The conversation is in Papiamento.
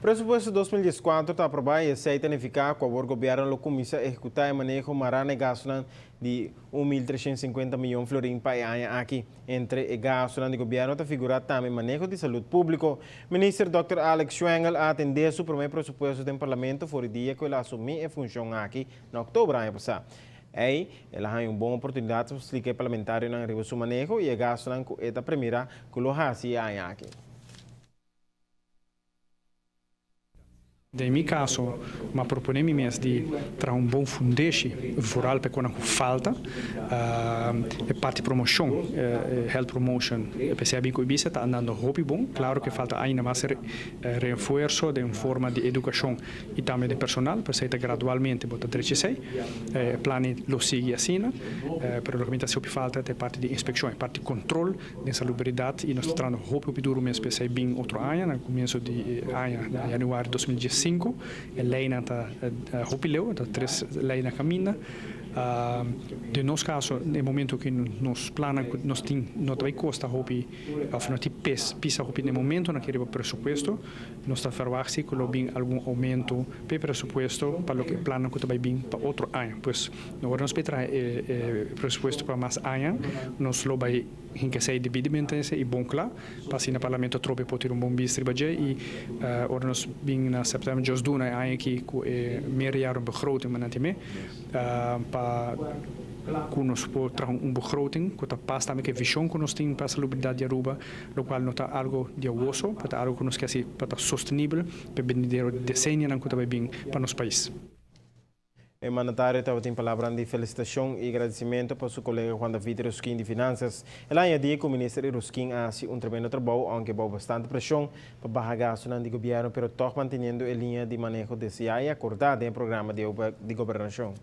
Presupuesto 2014 ta aproba y esey ta nifica cu awor gobierno lo cuminsa ehecuta e maneho mara na e gastonan di 1350 miyon florin pa e aña aki. Entre e gastonan di gobierno ta figura tambe maneho di salud publico. Minister Dòkter Alex Schwengle a atende su prome presupuesto den Parlamento for e dia cu el a asumi e funcion aki na october aña pasa. Ey, el a haña un bon oportunidad pa splica e parlamentarionan riba su maneho y e gastonan cu e ta premira cu lo haci e aña aki. Den mi kaso, m'a proponé mi mes di traha un bon fundeshi, vooral pa e konan ku falta. E parti promoshon, health promotion, p'esei a bin ku Ibisa ta andando hopi bon. Klaro ku e falta ainda mas reenfuerso den forma di edukashon i tambe den personal, p'esei ta gradualmente bo ta drecha esei. E plannan lo sigui asina, pero loke mi ta hasi hopi falta ta e parti di inspekshon, e parti di kontrol. Den salubridat i nos ta trahando hopi hopi duru mes p'esei bin otro aña, na kumienso di aña na januari 2015. E leinan ta hopi leu, ta tres lei na kaminda. Den nos kaso e momento ku nos plannan ku nos tin no ta bai kosta hopi òf no tin pes pisa hopi den e momentonan aki riba presupuesto. Nos ta verwagt si ku lo bin algun oumento p'e presupuesto pa loke e plannan ku ta bai bin pa otro aña. Pues, ora nos bai traha e presupuesto pa mas aña, nos lo bai hinka esei debidamente i bon kla, pa asina Parlamento atrobe por tira un bon bista riba dje i ora nos bin na sèptèmber djos duna e aña aki ku e meerjarenbegroting manantimé pa ku nos por traha un begroting ku ta pas tambe ku e vishon ku nos tin pa salubridat di Aruba. Lokual no ta algo di awoso, pero ta algo ku nos ke hasi pa ta sostenibel pa e benidero desenianan ku ta bai bin pa nos pais. E mandatario tabatin palabranan di felicitacion y agradecimento pa su colega Juan David Eroskin di Finanzas. El a añadi cu Minister Eroskin a haci un tremendo trabou, aunke bou bastante presion pa baha gastonan di gobierno, pero toch manteniendo e liña di maneho desea y acorda den e programa di gobernacion.